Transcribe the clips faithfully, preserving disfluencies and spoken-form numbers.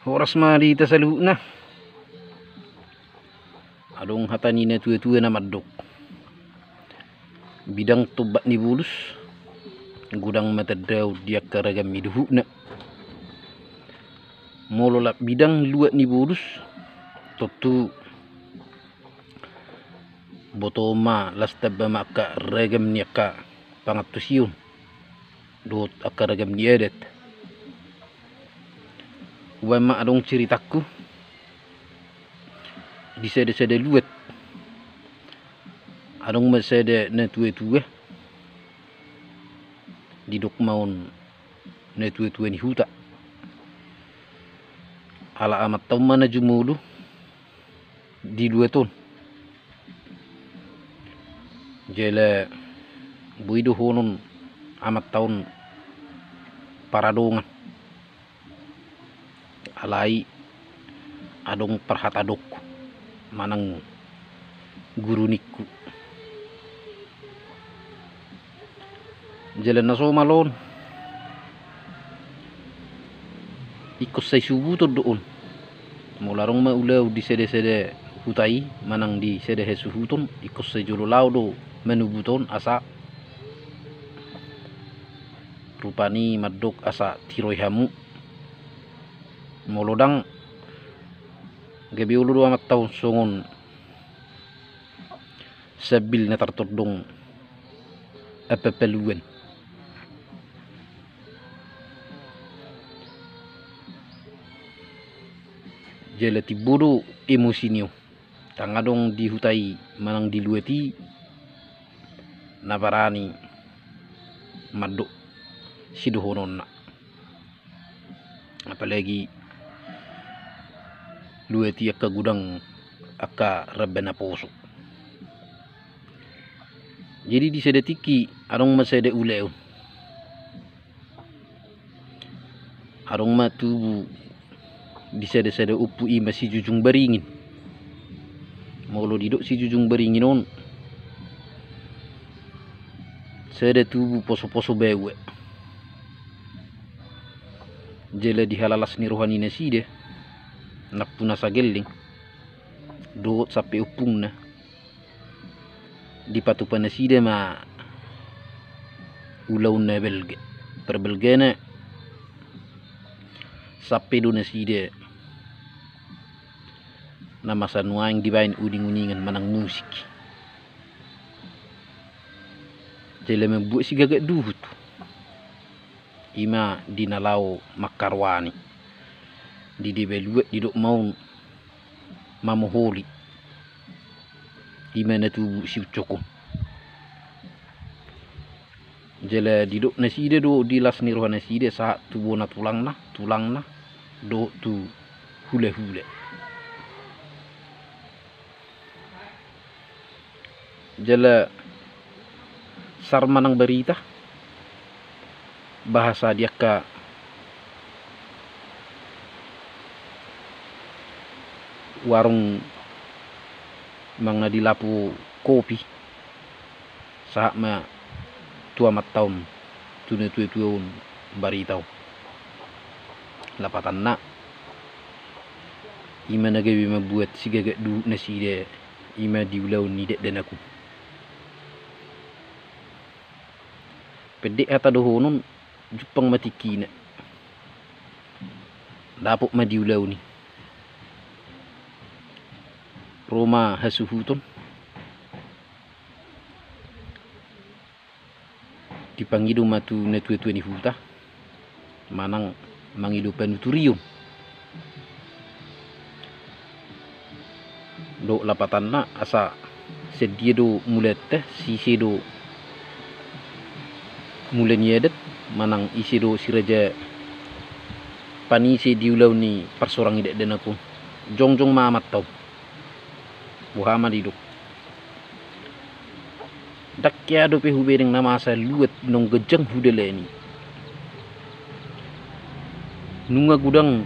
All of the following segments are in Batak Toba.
Horas ma di hita saluhutna. Adong hata ni natuatua na mandok: Bidang tombak ni bolus, godang ma tandaon di angka ragam ni dohutna. Molo lak bidang luat ni bolus, tontu boto ma las tamba ma angka ragam ni angka pangantusion dohot angka ragam ni adat. Hubaen ma adong ceritangku di sada-sada luat. Adong ma sada natuatua, didok ma on natuatua ni huta. Ala amanta on ma na jumolo di luat on. Jala boi dohonon amanta on paradongan. Alai adong parhata dokku manang guru ningku. Jala na somal on, ingkon sai suhuton do on. Molo adong ma ulaon di sada-sada huta i manang di sada hasuhuton, ingkon sai jolo laho do manubuton asa rupani mandok asa tiroi hamu. Molo ndang, gabe olo do amanta on songon sambil na tartondong ampaluan. Jala timbo do emosi ni on. Ndang adong di huta i manang di luat i na barani mandok sidohononna. Apalagi luat i angka godang angka ramba na poso. Jadi di sada tingki adong ma sada ulaon. Adong ma tubu di sada-sada ompu, i ma si Jujung Baringin. Molo didok si Jujung Baringin on, sada tubu poso-poso baoa. Jala di halalas ni roha ni nasida, nampuna sagelling dohot sampe ompungna, dipatupa nasida ma ulaon na balga. Parbalgana, sampe do nasida na masa nuaeng dibaen uning-uningan manang musik. Jala mambuat sigagat duhut. I ma di na laho mangkaroani. Di deba luat didok ma on mamoholi. I ma na tubu si Ucok on. Jala didok nasida do di las ni roha nasida sahat tu bona tulangna, tulangna dohot tu hula-hula. Jala sar manang barita, bahasa di angka warung manang na di lapo kopi, sahat ma tu amanta on, tu natuatua on barita on. Lapatanna, i ma na gabe mambuat sigagat duhut nasida, i ma di ulaon ni dakdanak on. Pendek hata dohonon, jumpang ma tingkina. Dapot ma di ulaon i. Ro ma hasuhuton. Dipangido ma tu natuatua ni huta manang mangido panuturion. Dohot lapatanna, asa sian dia do mulaanta, si ise do mula ni adat manang ise do si raja panise di ulaon ni parsorang ni dakdanak on. Jongjong ma amanta on. Boha ma didok? Ndang hea dope hubedeng na masa luat naung ganjang hudalani. Nunga godang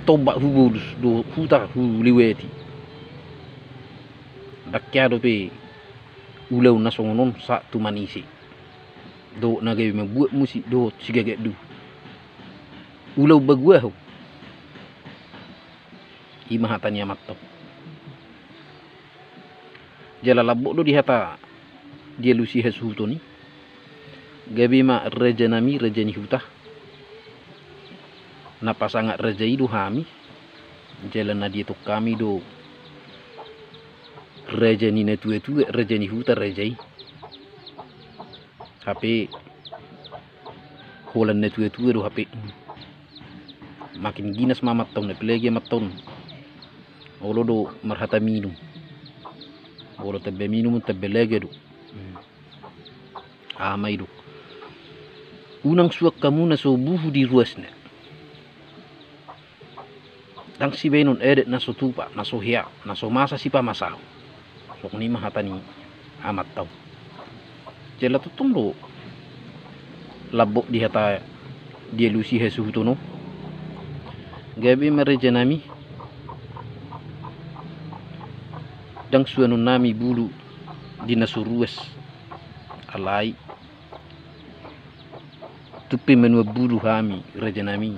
tombak hubolus dohot huta hulewati. Ndang hea dope ulaon na songon on sahat tu manise dohot na gabe mambuat musik dohot sigagat duhut. Ulaon baguahon. I ma hata ni amanta on. Jala lambok do di hata dialusi hasuhuton i. Gabe ma raja nami, raja ni huta. Na pasangap raja i do hami. Jala na dietong hami do raja ni natuatua, raja ni huta, raja i. Hape holan natuatua do hape. Makin ginas ma amanta on, apalagi amanta on olo do marhata minum. Olo tamba minum, tamba laga do. Hmm. Aha ma i do? Unang suan hamu na so buhu di ruasna. Ndang sibaenon adat na so tupa, na so hea, na so masa sipamasahon. Songon i ma hata ni amanta on. Jala tongtong do lambok di hata dialusi hasuhuton on. Gabe ma raja nami, ndang suanon nami buhu di na so ruas. Alai tung pe manuan buhu hami, raja nami,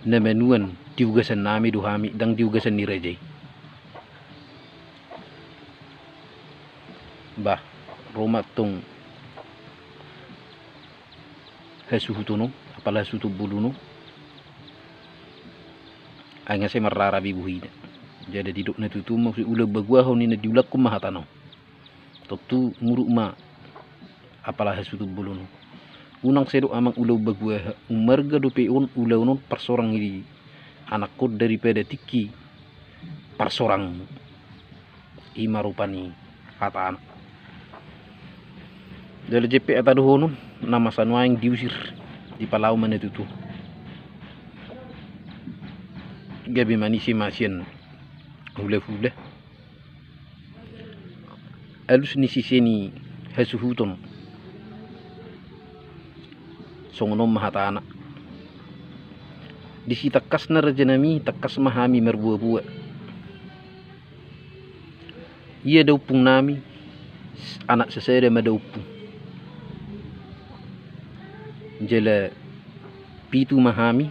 na manuan di ugasan nami do hami, ndang di ugasan ni raja i. Bah, ro ma antong hasuhuton on, apala hasuhuton bolon on. Ai nga sai marrara be bohina. Jala didok natuatua ma muse, ulaon bagoahon ninna, diulahon ma hatana on. Tontu muruk ma apala hasuhuton bolon on. Unang sai didok amang ulaon bagoa, ummarga dope on ulaon on parsorang di anakkon daripada tingki parsorangmu. I ma rupani hatana. Jala jempek hata dohonon, na masa nuaeng diusir, dipalao ma natuatua. Gabe manise ma sian hulahula. Alus ni sise ni hasuhuton, songon on ma hatana. Disi tangkasna raja nami, tangkas ma hami marboaboa. Ia daompung nami, anak sasada ma daompung. Jala pitu ma hami.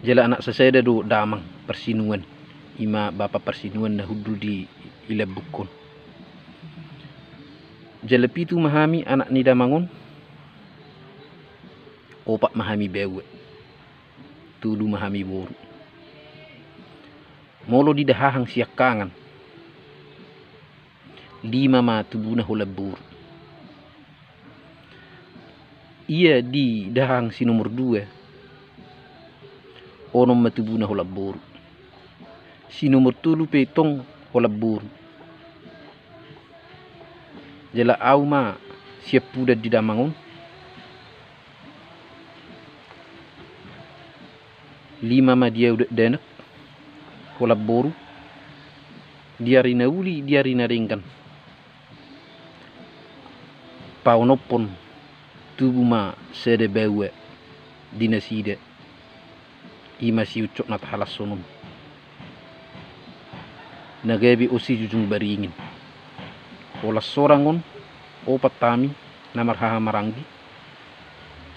Jala anak sasada do damang parsinuan, i ma bapa parsinuan na hundul di Ilambuk on. Jala pitu ma hami anak ni damang on. Opat ma hami baoa. Tolu ma hami boru. Molo di dahahang siangkangan, lima ma tubuna holan boru. Ia di dahahang si nomor dua, onom ma tubuna holan boru. Si nomor tolu pe tong holan boru. Jala au ma siampudan di damang on. Lima ma di au dakdanak holan boru. Di ari na uli, di ari na denggan, paonomhon tubu ma sada baoa di nasida. I ma si Ucok na tahalashon on, na gabe on si Jujung Baringin. Holan sorang on, opat hami na marhahamaranggi.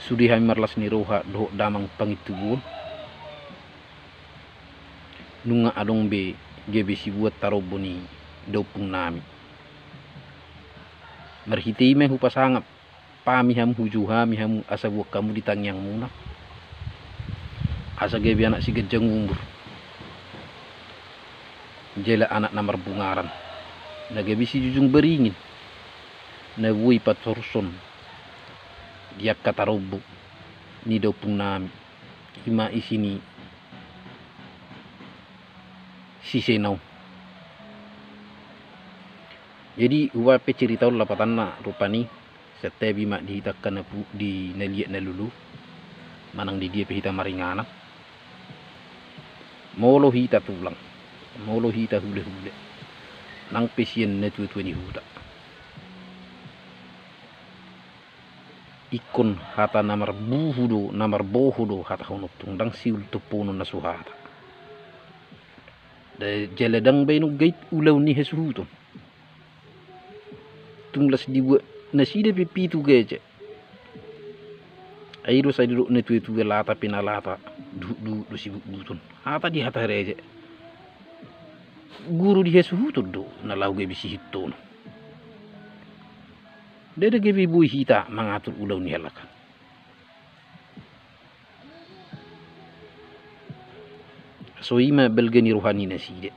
Sude hami marlas ni roha dohot damang pangintubuon. Nunga adong be gabe sibuat tarombo ni daompung nami. Marhite i ma hupasangap hami hamu, hujou hami hamu, asa buat hamu di tangiangmuna, asa gabe anak siganjang umur, jala anak na marbungaran, na gabe si Jujung Baringin, na boi patorushon di angka tarombo ni daompung nami. I ma isi ni sisena on. Jadi hubaen pe cerita on lapatanna rupani, santabi ma di hita angka na pu-, di na liat na lolo, manang di dia pe hita maringanan. Molo hita tulang, molo hita hulahula, nang pe sian natuatua ni huta, ingkon hata na marbuhu do, na marboho do hatahon on, tung ndang siul tomponon na so hata. Da-, jala ndang baenon gait ulaon ni hasuhuton. Tung las dibuat nasida pe pitu gaja. Ai do sai didok na tuatua, lata pe na lata, duhutduhut do sibutbuton. Hata di hata raja, guru di hasuhuton do na laho gabe sihintonon. Ndada gabe boi hita mangatur ulaon ni halak an. So i ma balga ni roha ni nasida.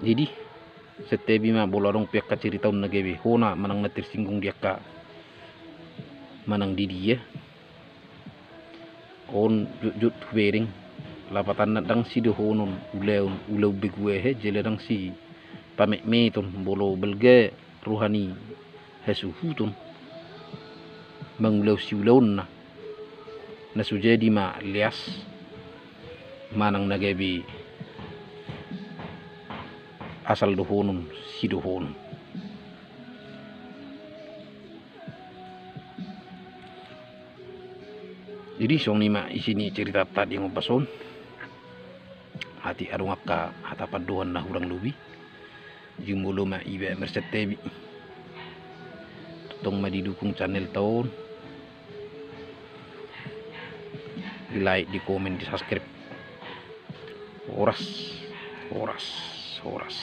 Jadi, santabi ma molo adong pe angka cerita on na gabe hona manang na tersinggung di angka manang di dia. On jotjot hubereng, lapatanna ndang sidohonon ulaon, ulaon begu ahe, jala ndang sipametmeton, molo balga roha ni hasuhuton mangulahon siulaonna, na so jadi ma leas manang na gabe asal dohonon sidohonon. Jadi songon i ma isi ni cerita ta di ombas on. Atik adong angka hata pandohan na hurang lobi, jumolo ma iba marsantabi. Tongtong ma didukung channel ta on, di like, di komen, di subscribe. Horas, horas, horas.